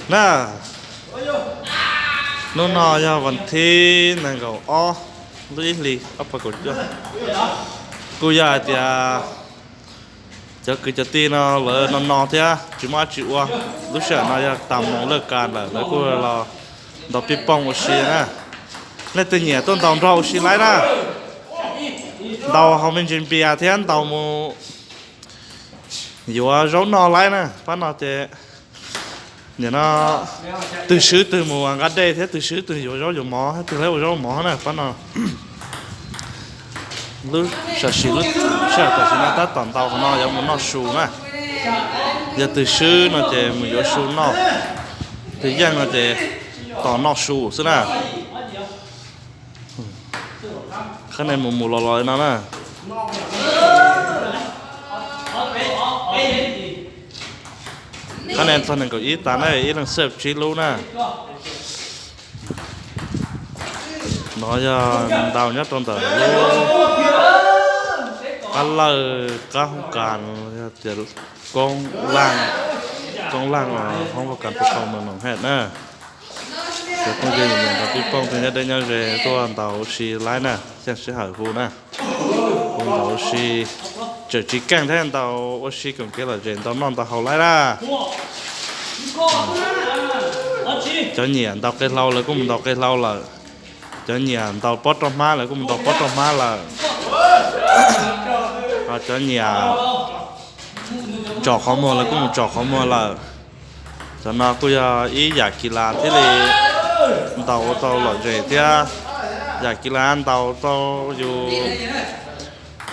Na, hnub no yog vas thib nees nkaum ob lub ib hlis ob phav kaum cuaj. Kuj yog hais tias cov kwv cov tij no lawv no no thiab tsis muaj dab tsi ua. Lub sij hawm no yog tas moos lawj kas lawm, lawv kuj los ntaus pij pooj ua si na. Leej twg nyiam tuaj ntaus nrog ua si laib na. Ntaus haus me ntsis npias thiab ntaus mus yuav zaub noj laib na. Pab no ces nim no twg swb twg mus nqa dej thiab twg swb twg yuav zaub yuav mov thiab twg laib ua zaub mov na. Pab no lub sam sim lub sij hawm tam sim no tab tom ntaus qhov no yuav mus noj su na. Yog twg swb no ces mus yuav su noj, twg yeej no ces tos noj su xwb na. Qhab nia mus mus los los li no na. Qhab nia txog nees nkaum ib tas na, ib leeg xwb tsib lub na. No yog ntaus nyob rau ntawm lub qab lawj qab hoob kas, yog tias koob laj, koob laj hoob kas pub qau mus noom hej na. Cov phooj ywg nyiam ntaus pij pooj thiab nyob deb nyob ze tuaj ntaus ua si laib na, xyeej sij hawm hu na. Hu ntaus ua si, tseem tsis keej thiab ntaus ua si koom kev lom zem ntaus noj ntaus haus laib na. Cov nyiam ntaus qe hlau lawv kuj mus ntaus qe hlau lawm. Cov nyiam ntaus pob roj hmab lawv kuj mus ntaus pob roj hmab lawm. Ho cov nyiam tsom qhov muag lawv kuj mus tsom qhov muag lawm. Cov no kuj yog ib yam kis las thiaj li ntaus ua tau lom zem thiab yam kis las ntaus tau yus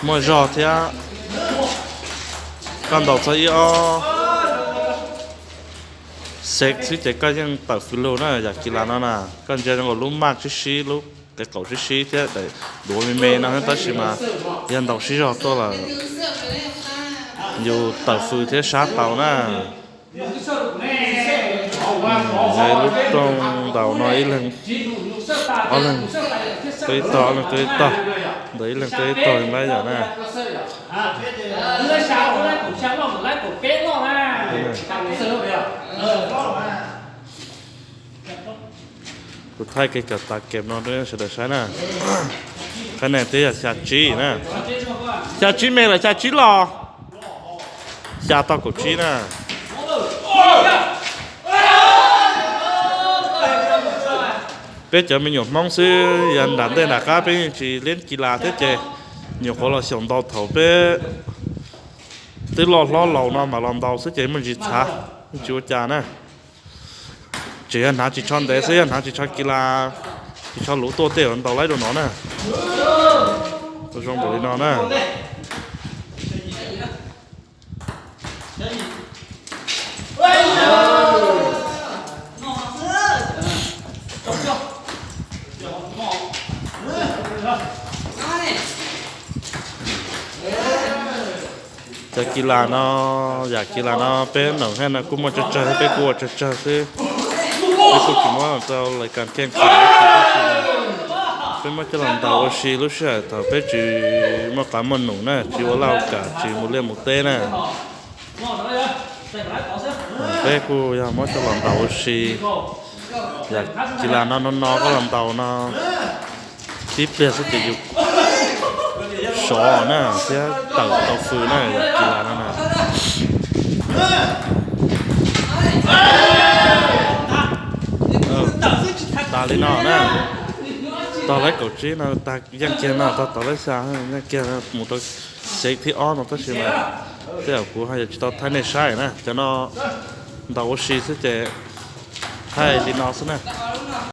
muaj zog thiab. Koj ntaus txog ib ob xev xwb ces koj yeej tawm fws lug na. Yam kis las no na, koj ntsia zoo nkaus lub maj sib sib, lub qe qaum sib sib thiab daim duav me me no, tab sis mas yog ntaus sib zog tuaj lawm yus tawm fws thiab sab tau na. Lub rooj ntaus no ib leeg, ob leeg tuaj ib tog, ob leeg tuaj ib tog, ntaus ib leeg tuaj ib tog laib yam na. Kuv thaij kev kawm tas kem no rau sawv daws saib na. Qhab nia twb yog xya tsib na. Xya tsib me lawm xya tsib los? Xya tau kaum tsib na. Peb cov me nyuam Hmoob xwb yog nram ntej nram qab peb yeej tsis liab kis las thiab ces nyuam qhuav los xyaum ntaus thaum peb twb loj hlob laus no mam los ntaus xwb ces muaj ntsis txhav, yeej tsis ua cas na. Tseem yog hnav tsis tsho ntev xwb, yog hnav tsis tsho kis las, tsis tsho luv tuaj tej ntaus laib dua no na. Ua zoo npaum li no na. Cov kis las no, yam kis las no peb noom hej no kuj muaj tsawg tsawg, peb kuj ua tsawg tsawg xwb. Peb kuj tsis muab rau lais kas kheej, peb muab coj los ntaus ua si lub sij hawm thaum peb tsis muaj qab muaj num na, tsis ua laj ua kam, tsis mus liaj mus teb na. Peb kuj yog muab coj los ntaus ua si. Yam kis las no no no koj los ntaus no tib pliag xwb ces yus sov na thiab tawm tau fws na, yam kis las no na. Tas li no na. Tog laib kaum tsib no tag yeej kiag no, tog tau laib xya yeej kiag mus rau xev thib ob no tab sis mas tej zaum kuv ho yuav tsis tau thaij nej saib na, cov no ntaus ua si xwb ces thaij li no xwb na.